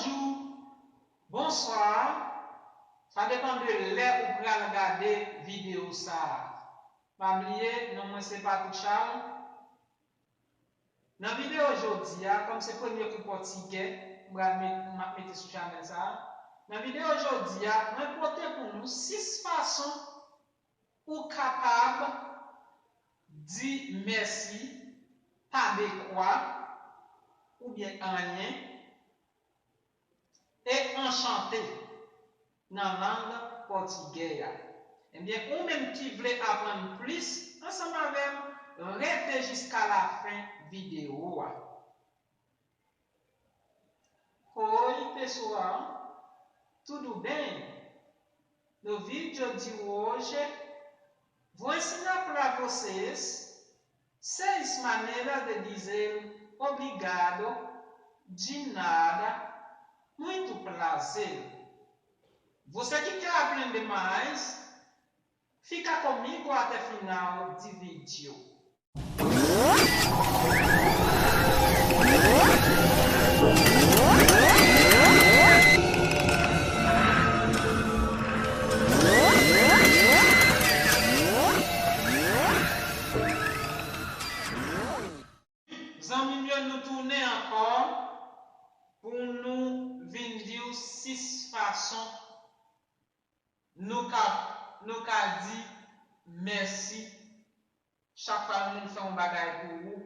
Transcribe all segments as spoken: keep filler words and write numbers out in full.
Bonjou, bonswa. Sa depann de lè ou pral gade videyo sa a. Pa bliye, non mwen se Patrick Charles. Nan videyo jodi a, kòm se premye kou pòtigè m pral met, m ap mete sou chanèl sa a, nan videyo jodi a, mwen pote pou nou sis fason ou kapab di mèsi, pa de kwa, oubyen anyen, e anchante nan lang pòtigè a. Ebyen, ou menm ki vle aprann plis ansanm avè m, rete jiska lafen videyo a. Oi, pessoal, tudo bem? No vídeo de hoje, vou ensinar para vocês seis maneiras de dizer obrigado, de nada, muito prazer. Você que quer aprender mais, fica comigo até final de vídeo. Zanmi m yo, nou tounen ankò pou nou vin di w sis fason nou ka, nou ka di mèsi chak fwa yon moun fè yon bagay pou ou.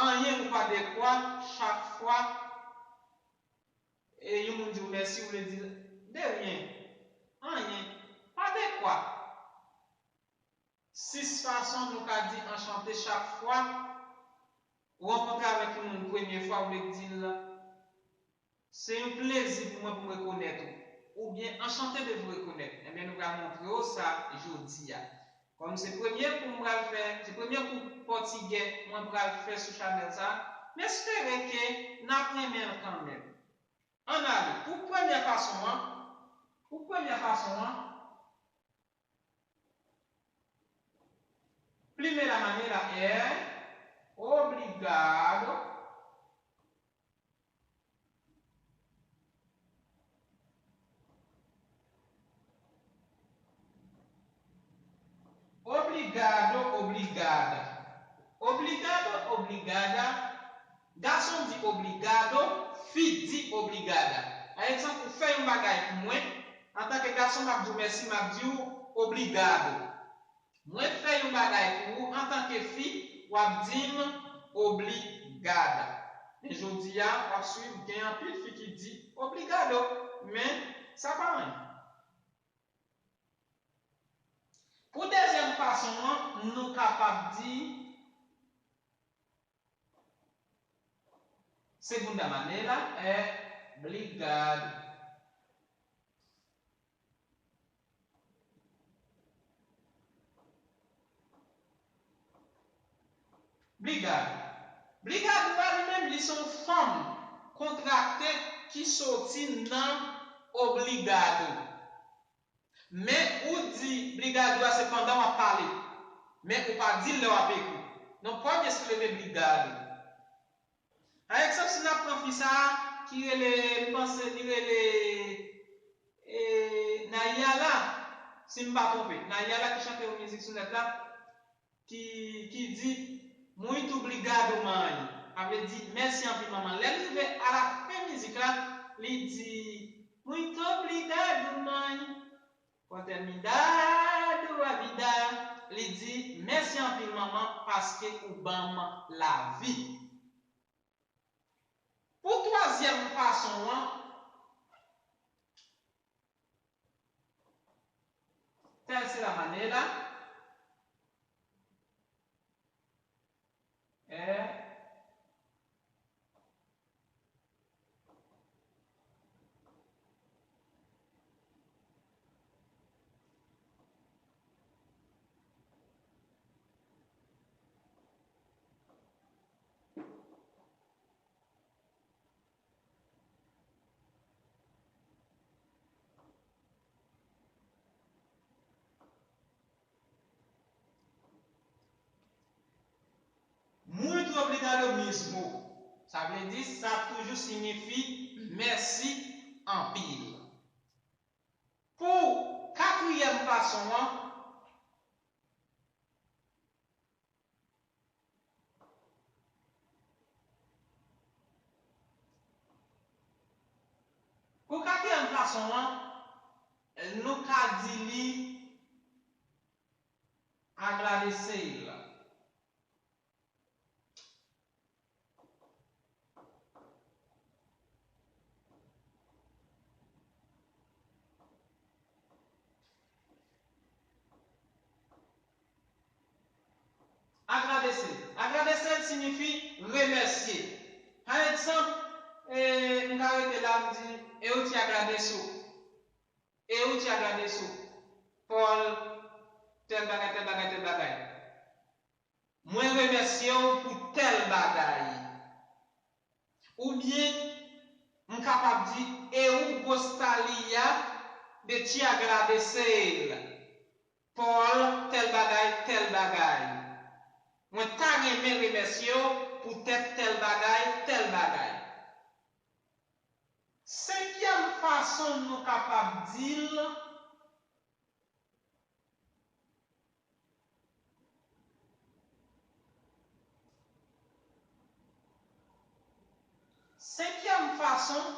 Anyen ou pa de kwa, chak fwa e yon moun di w mèsi, ou vle di l de ryen. Anyen, pa de kwa. Sis fason nou ka di anchante chak fwa ou rankontre avèk yon moun premye fwa, ou vle di l se yon plezi pou mwen pou m rekonèt ou, oubyen enchanté de vous reconnaître. Ebyen, nou pral montre w sa jodi a. Kòm se premye kou m pral fè, se premye kou pòtigè mwen pral fè sou chanèl sa, m espere ke n ap renmen l kanmenm. Ann ale, pou premyè fason an, pou premyè fason an, Primeira maneira é obrigado. Obrigado, obrigada. Obrigado, obrigada. Gason di obrigado, fi di obrigada. Pa egzanp, ou fè yon bagay pou mwen, antanke gason, m ap di w mèsi, m ap di w obrigado. Mwen fè yon bagay pou ou, antanke fi, w ap di m obrigada. Men jodi a, w ap swiv, gen anpil fi ki di obrigado, men sa pa anyen. Pou dezyèm fason an, nou kapab di, segunda maneira é obrigado. Obrigado. Obrigado a li menm, li se yon fòm kontrakte ki soti nan obrigado. Men ou di obrigado a se pandan w ap pale. Men ou pa di l lè w ap ekri. Non pode escrever obrigado. Pa egzanp, si n ap pran fi sa a ki rele, m panse li rele, e, Nayala, si m pa twonpe. Nayala ki chante yon mizik sou nèt la, ki, ki di, muito obrigado, mãe. Sa vle di, mèsi anpil, manman. Lè l rive alafen mizik la, li di, muito obrigado, mãe, por ter me dado a vida. Li di, mèsi anpil, manman, paske ou ban m lavi. Pou twazyèm fason an, terceira maneira é Muito obrigado mesmo. Sa vle di, sa toujou siyifi mèsi anpil. Pou katriyèm fason an, pou katriyèm fason an, nou ka di li agradese l. Agradese. Agradese siyifi remèsye. Pa egzanp, e, m ka rete la, m di, eu te agradeço. Eu te agradeço por tèl bagay, tèl bagay, tèl bagay. Mwen remèsye w pou tèl bagay. Oubyen, m kapab di, eu gostaria de te agradecer por tèl bagay, tèl bagay. Mwen ta renmen remèsye w poutèt tèl bagay, tèl bagay. Senkyèm fason nou kapab di l, senkyèm fason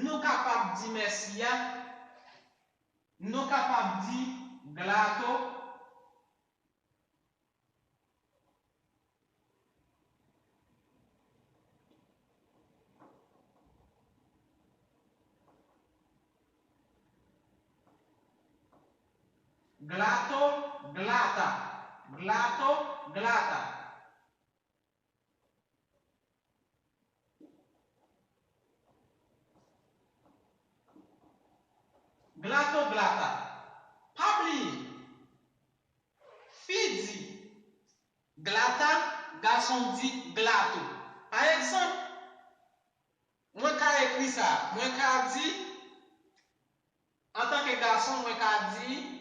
nou kapab di mèsi a, nou kapab di grato, grato, grata. Grato, grata. Grato, grata. Pa bliye, fi di grata, gason di grato. Pa egzanp, mwen ka ekri sa, mwen ka di, antanke gason, mwen ka di,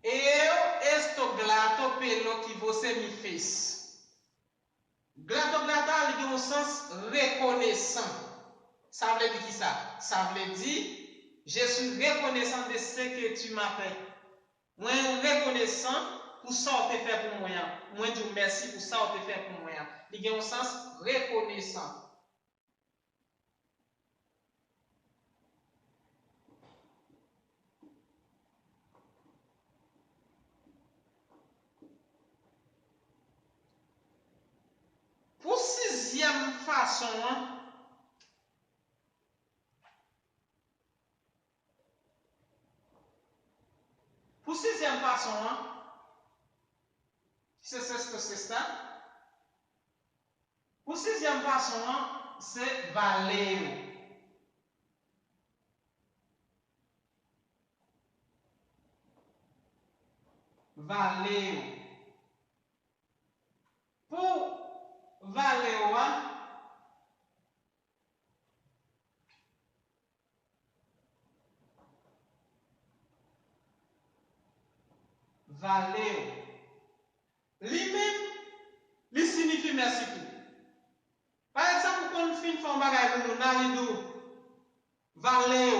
Eu estou grato pelo que você me fez. Grato, grata, li gen yon sans rekonesan. Sa vle di kisa? Sa vle di, je suis reconnaissant de ce que tu m'as fait. Mwen rekonesan pou sa w te fè pou mwen an. Mwen di w mèsi pou sa w te fè pou mwen an. Li gen yon sans rekonesan. Pou sizyèm fason an, pou sizyèm fason an, ki se sexto, sexta, pou sizyèm fason an, se valeu. Valeu. Pou valeu a, valeu. Li menm, li siyifi mèsi tou. Pa egzanp, ou konn fin fè yon bagay pou moun nan, li di w, valeu.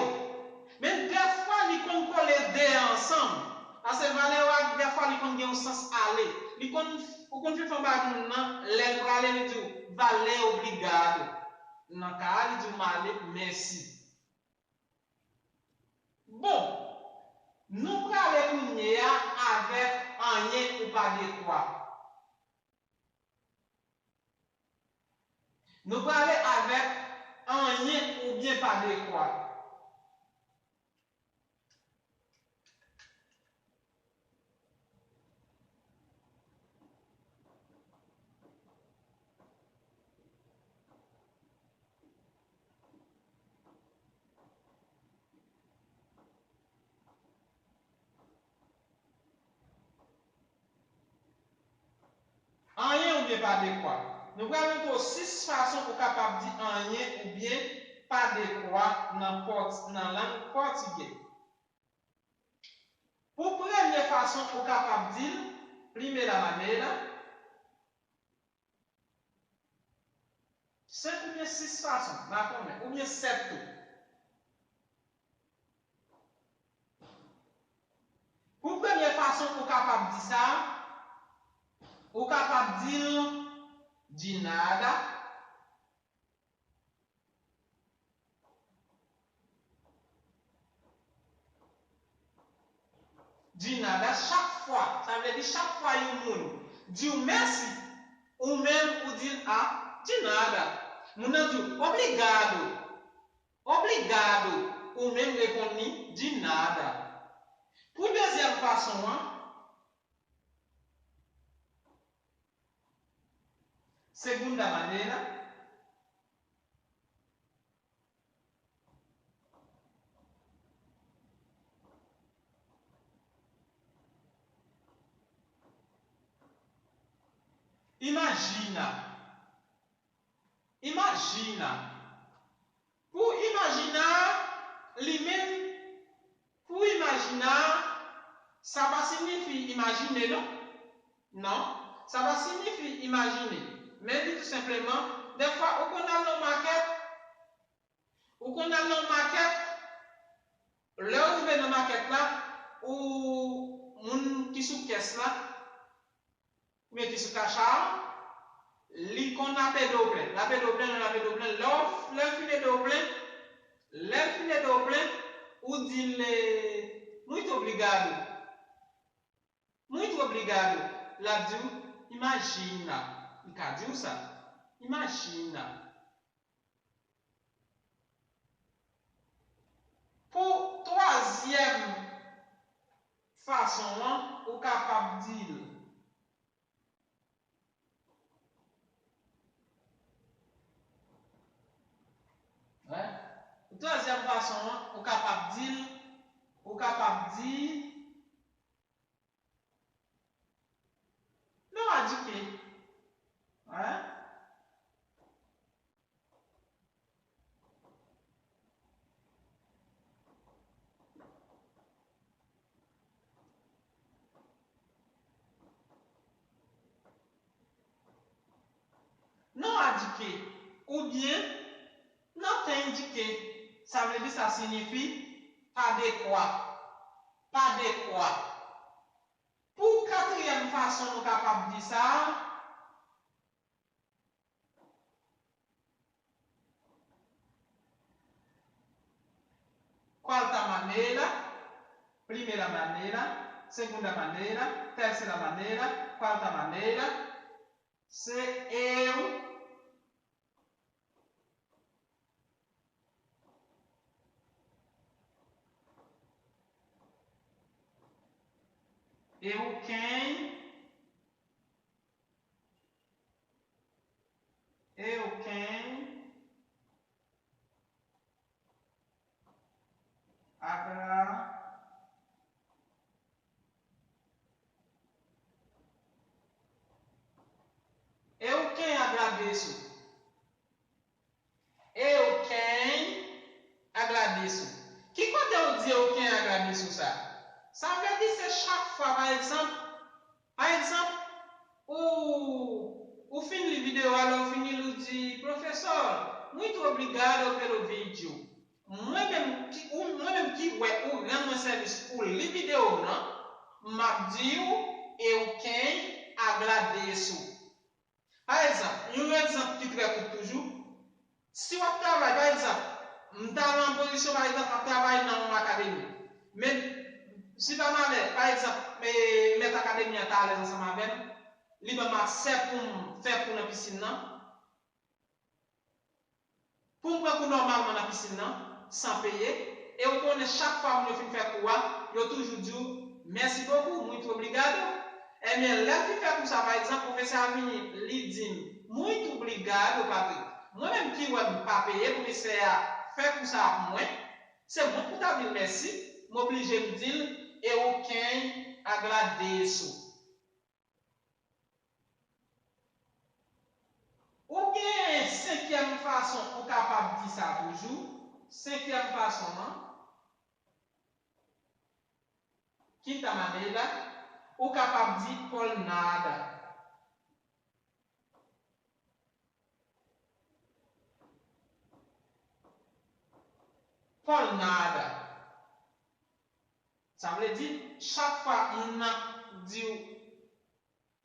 Men dèfwa, li konn kole de a ansanm. Paske valeu a, dèfwa, li konn gen yon sans ale. Li konn, ou konn fin fè yon bagay pou moun nan, lè l prale, li di w, valeu, obrigado. Nan ka a, li di w, m ale, mèsi. Bon, nou prale kounye a avèk anyen ou pa dekwa. Nou prale avèk anyen oubyen pa dekwa. oubyen pa dekwa. Nou pral montre w sis fason ou kapab di anyen oubyen pa dekwa nan pòt-, nan lang pòtigè. Pou premye fason ou kapab di l, primera manera, senk oubyen sis fason, m pa konnen, oubyen sèt tou. Pou premye fason ou kapab di sa, ou kapab di l de nada. De nada, chak fwa, sa vle di chak fwa yon moun di w mèsi, ou menm ou di l a, de nada. Moun nan di w obrigado, obrigado, ou menm reponn li de nada. Pou dezyèm fason an, segunda manera, imajina. Imajina. Pou imajina, li menm, pou imajina, sa pa siyifi imajine, non. Non, sa pa siyifi imajine. Men li tou senpleman, dèfwa ou konn al nan makèt, ou konn al nan makèt, lè ou rive nan makèt la, ou moun ki sou kès la, oubyen ki sou kacha a, li konn ap ede w plen. L ap ede w plen, l ap ede w plen. Lè w, lè l fin ede w plen, lè l fin ede w plen, ou di l, eh, muito obrigado. Muito obrigado. L ap di w, imajina. Li ka di w sa. Imajina. Pou twazyèm fason an, ou kapab di l. Wi. Pou twazyèm fason an, ou kapab di l, ou kapab di, não há de quê. Wi. Não há de quê, oubyen não tem de quê. Sa vle di, sa siyifi pa dekwa. Pa dekwa. Pou katriyèm fason nou kapab di sa, quarta manera, primera manera, segunda manera, terceira manera, quarta manera, se eu, eu quem, eu quem agra-, eu quem agradeço. Eu quem agradeço. Ki kote ou di eu quem agradeço sa? Sa vle di se chak fwa, pa egzanp, pa egzanp, ou, ou fin li videyo a, lè ou fini li, ou di, "Professor, muito obrigado pelo vídeo." Mwen menm ki, ou, mwen menm ki wè ou rann mwen sèvis pou li videyo w lan, m ap di w, eu quem agradeço. Pa egzanp, yon egzanp ki trè kout toujou, si w ap travay, pa egzanp, m ta nan pozisyon, pa egzanp, m ap travay nan yon akademi. Men, si pa malè, pa egzanp, e, mèt akademi an ta alèz ansanm avè m, li ban m aksè pou m fè kou nan pisin nan, pou m pran kou nòmalman nan pisin nan, san peye, e ou konnen chak fwa moun yo fin fè kou a, yo toujou di w, "Merci beaucoup, muito obrigado." Ebyen, lè l fin fè kou sa, pa egzanp, pwofesè a vini, li di m, "Muito obrigado, Patrick." Mwen menm ki wè m pa peye pwofesè a fè kou sa a pou mwen, se mwen pou ta di l mèsi, m oblije m di l, "Eu quem agradeço." senkyèm fason an, quinta manera, ou kapab di por nada. Por nada. Sa vle di, chak fwa moun nan di w,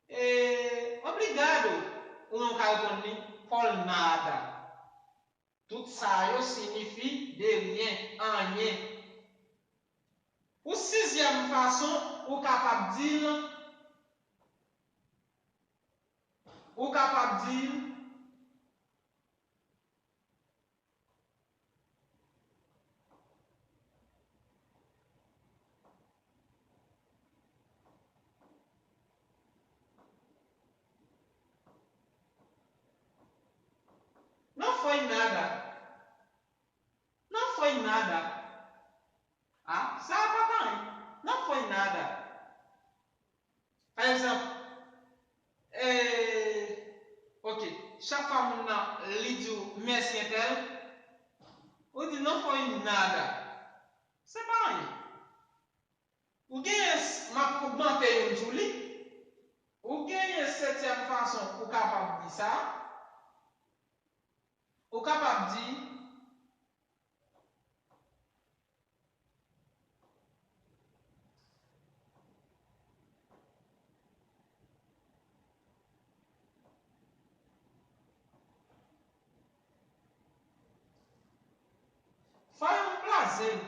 eh, obrigado, ou menm w ka reponn li, por nada. Tout sa yo siyifi de rien, anyen. Pou sizyèm fason, ou kapab di l, ou kapab di l, não foi nada. Não foi nada. Ah, sa a pa t anyen. Não foi nada. Pa egzanp, eh, ok, chak fwa moun nan li di w mèsi entèl, ou di não foi nada. Se pa anyen. Ou genyen, s- m ap ogmante youn sou li. Ou genyen setyèm fason ou kapab di sa. Ou kapab di, Foi um prazer.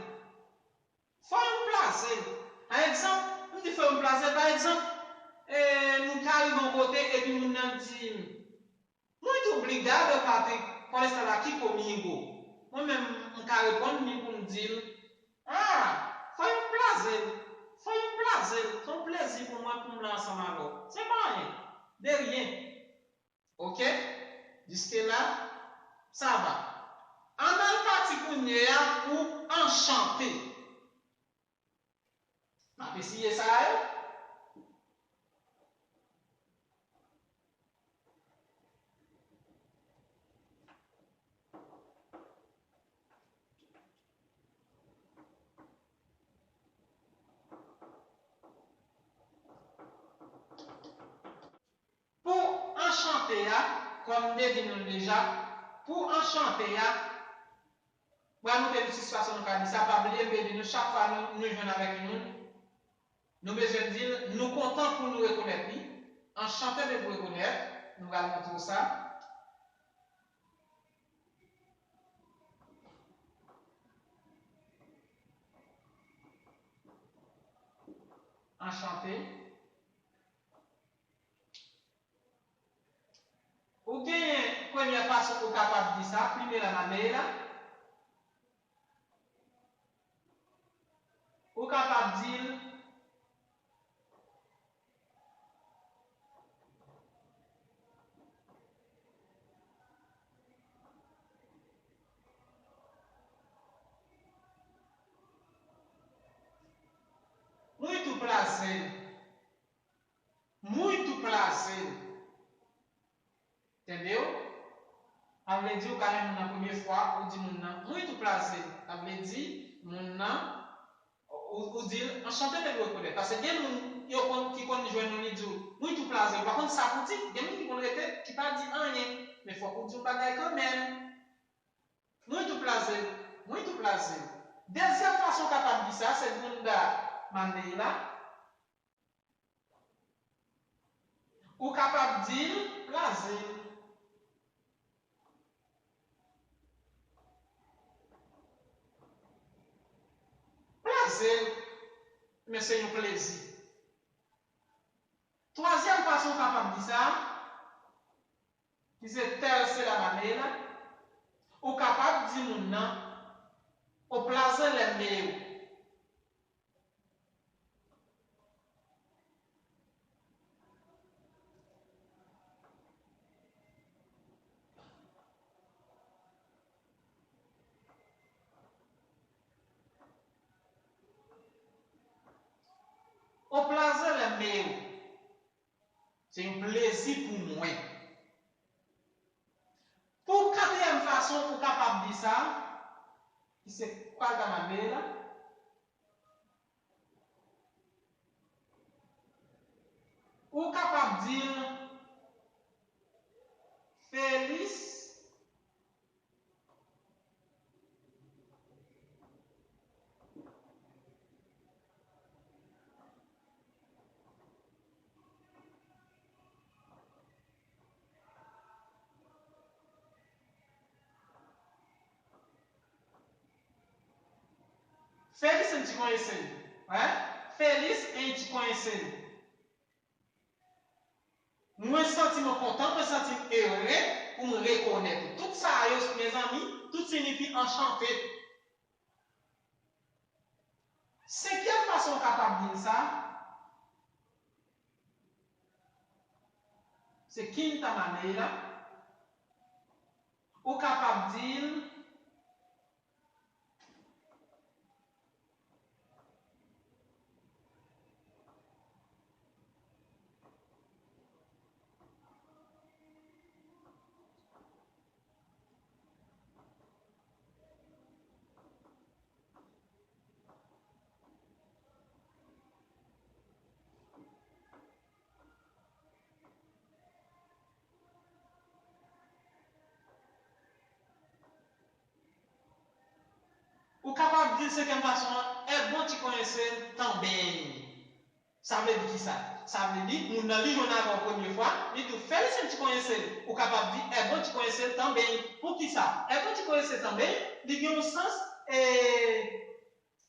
Foi um prazer. Pa egzanp, m di foi um prazer, pa egzanp, eh, m ka rive yon kote epi moun nan di m, muito obrigado, Patrick, por estar aqui comigo. Mwen menm, m ka reponn li pou m di l, ah, foi um prazer, foi um prazer, se yon plezi pou mwen pou m la ansanm avè w. Se pa anyen, de rien. Ok? Jusque là, ça va. Ann al pati kounye a pou anchante. M ap eseye sa yo. Pou anchante a, kòm m te di nou l deja, pou anchante a, pral montre nou sis fason nou ka di sa. Pa bliye m te di nou chak fwa nou, nou jwenn avèk youn, nou bezwen di l, nou kontan pou nou rekonèt li. Anchante de vous reconnaître, nou pral montre w sa. Anchante. Ou genyen premyè fason ou kapab di sa, primera manera. Ou kapab di l, muito prazer. Muito prazer. Entendeu? Sa vle di ou ka jwenn moun nan premye fwa, ou di moun nan, muito prazer. Sa vle di moun nan, ou, ou di l, enchanté de vous reconnaître. Paske gen moun yo konn, ki konn jwenn ou, li di w, muito prazer. Ou pa konn sa pou di, gen moun ki konn rete, ki pa di anyen. Men fòk ou di yon bagay kanmenm. Muito prazer, muito prazer. Dezyèm fason w kapab di sa, segunda maneira. Ou kapab di l prazer. Prazer, men se yon plezi. Twazyèm fason w kapab di sa, ki se terceira maneira, ou kapab di moun nan, o prazer é meu. O prazer é meu. Se yon plezi pou mwen. Pou katriyèm fason ou kapab di sa, ki se Qualta Madre la, ou kapab di l Feliz Feliz em te conhecer. Hein? Feliz em te conhecer. Mwen santi mwen kontan, mwen santi m ere pou m rekonèt ou. Tout sa yo, mezanmi, tout siyifi anchante. Senkyèm fason w kapab di l sa, se quinta manera. Ou kapab di l Ou kapab di l senkyèm fason an, é bom te conhecer também. Sa vle di kisa? Sa vle di, moun nan li jwenn avè w premye fwa, li di w, Feliz em te conhecer. Ou kapab di, é bom te conhecer também. Poukisa? É bom te conhecer também, li gen yon sans, e,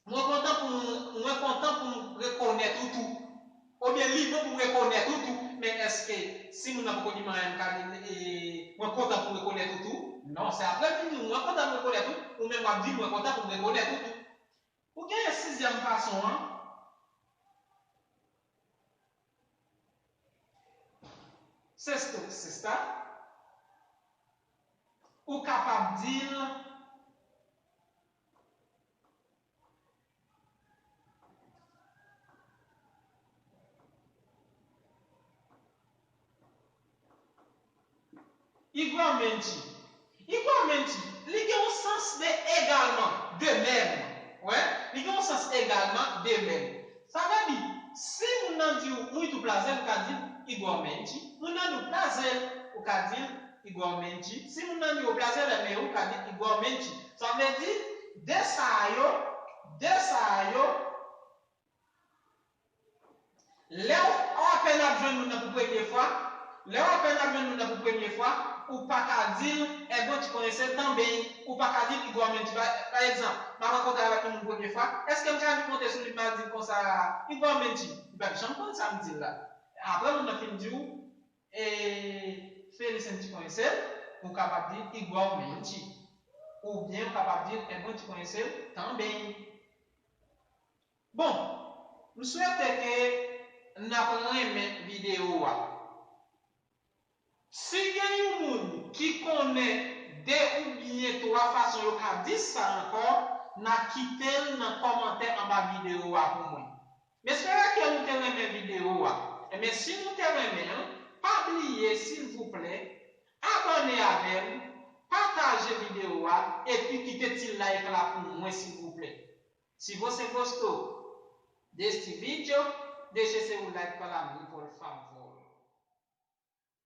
mwen kontan pou m, mwen kontan pou m rekonèt ou tou. Oubyen li bon pou m rekonèt ou tou. Men èske si moun nan poko di m anyen, m ka di l, e, mwen kontan pou m rekonèt ou tou? Non, se apre l fin di w, mwen kontan pou m rekonèt ou, ou menm w ap di mwen kontan pou m rekonèt ou tou. Ou genyen sizyèm fason an. Sexto, sexta. Ou kapab di l igualmente. Igualmente, li gen yon sans de également, de même. Wè, li gen yon sans également, de même. Sa vle di, si moun nan di w muito prazer, ou ka di l igualmente. Moun nan di w prazer, ou ka di l igualmente. Si moun nan di w prazer é meu, ou ka di l igualmente. Sa vle di, de sa yo, de sa yo, lè w apèn ap jwenn moun nan pou premye fwa, lè w apèn ap jwenn moun nan pou premye fwa, ou pa ka di l é bom te conhecer também, ou pa ka di l igualmente. Pa, pa egzanp, m ap rankontre avèk yon moun premye fwa, èske m ka vin monte sou li, m al di l konsa, igualmente? Li p ap janm konn sa m di l la. Apre moun nan fin di w, e, Feliz em te conhecer, ou kapab di igualmente. Oubyen ou kapab di é bom te conhecer também. Bon, m swete ke n ap renmen videyo a. Si gen yon moun ki konnen de oubyen twa fason yo ka di sa ankò, n a kite l nan kòmantè anba videyo a pou mwen. M espere ke nou te renmen videyo a. Ebyen, si nou te renmen l, pa bliye, silvouplè, abòne avè m, pataje videyo a, epi kite ti like la pou mwen, silvouplè. Se você gostou deste vídeo, deixe seu like para mim, por favor.